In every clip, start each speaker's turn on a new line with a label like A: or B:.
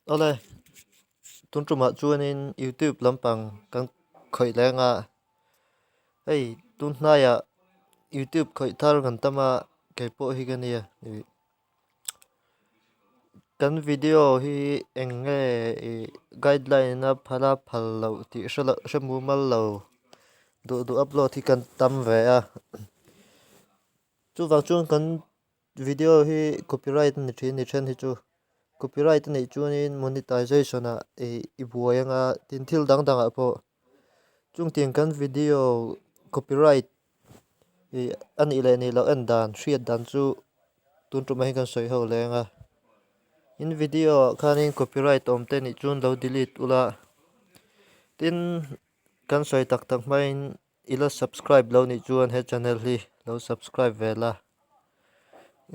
A: Awle, tun tumah chuanin YouTube lampang kan khawih leng a, hei tun hnaiah YouTube khawih thar kan tam a, kei pawh hi ka nia. Kan video hi eng nge ih guideline a phal a phal loh tih hre loh hre mumal lo duh duh upload hi kan tam ve a, chuvang chuan kan Video hi copyright a ni thin ni then hi chu copyright a neih chuanin monetization ah ih i buai anga tin thil dang dang ah pawh chungtiang kan video copyright ih a nih leh nih loh en dan hriat dan chu tun tumah hian kan sawi ho leng a in video ah khanin copyright awm te nih chuan lo delete ula tin kan sawi tak tak hmain I la subscribe lo nih chuan he channel hi lo subscribe ve la,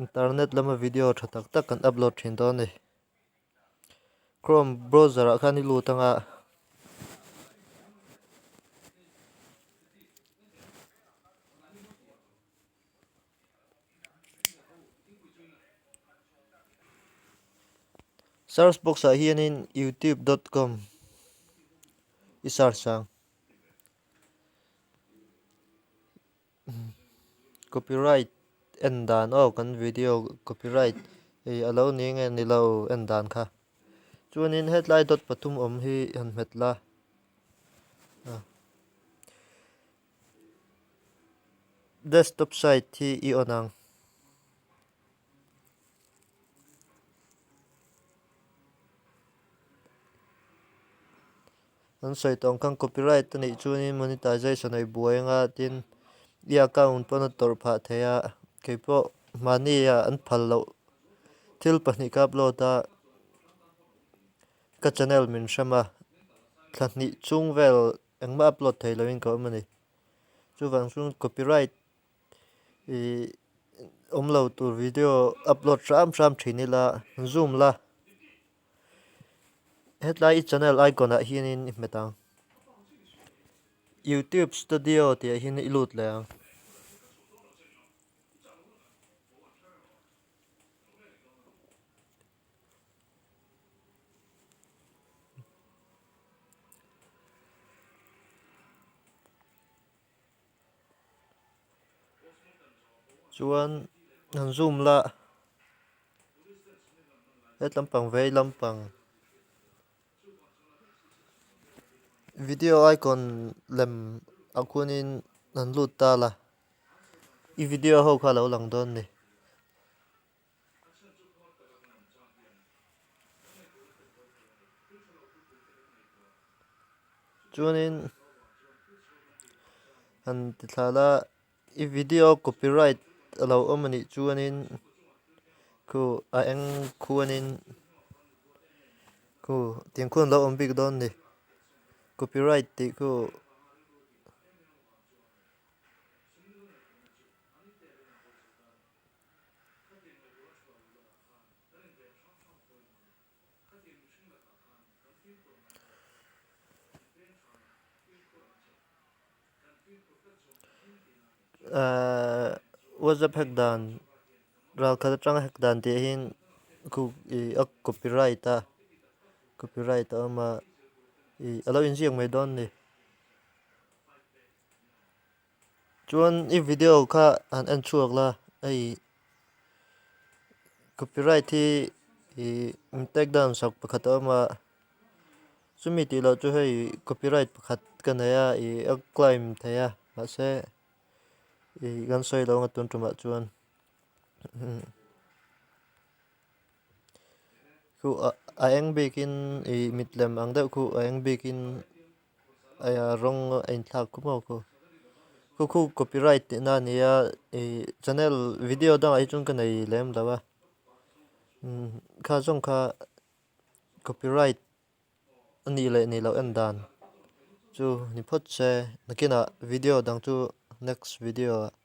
A: internet lama video tha tak tak kan upload thin dawn a ni. Chrome browser ah khan i lut anga search box ah hianin youtube dot com i search ang. Copyright en dan aw kan video copyright hei a lo ni nge ni lo en dan kha chuanin hetlai dawt pathum awm hi han hmet la desktop site hi i on ang. An sawi tawh ang khan copyright a neih chuanin monetization a i buai anga tin i account pawn a tawrh phah thei a keipawh mahni ah an phal loh thil pahnih ka upload a ka channel min hrem a thla hnih chhung vel engmah upload thei lovin ka awm a ni chuvang chuan copyright Ih awm lo tur video upload hram hram thin ila zoom la hetlai i channel icon ah hianin i hmet ang youtube studio tih ah hian i lut leh ang. Chuan han zoom la hetlampang vei lampang video icon lem ah khuanin han lut ta la i video ho kha a lo lang dawn a ni. Chuanin han ti thla la i video copyright a lo awm a nih chuanin khu a eng khuanin khu tiang khuan a lo awm bik dawn a ni copyright tih khu. Ahh whatsapp hack dan ral khat atanga hack dan tih hian khu ih a copyright a copyright a awm a ih a lo inziak mai dawn a ni. Chuan i video kha han en chhuak la hei copyright hi ih min take down sak pakhat a awm a chumi tih loh chu hei copyright pakhat ka nei a ih a claim thei a mahse ih kan sawi lo ang a tun tumah chuan. Khu a eng bikin ih mit lem ang deuh khu a eng bikin a rawng a inthlak khum ho khu khu khu copyright tih na a ni a ih channel video dangah hi chuan ka nei lem lo a kha zawng kha copyright a nih leh nih loh en dan chu ni phawt se nakinah video dang chu next video ah.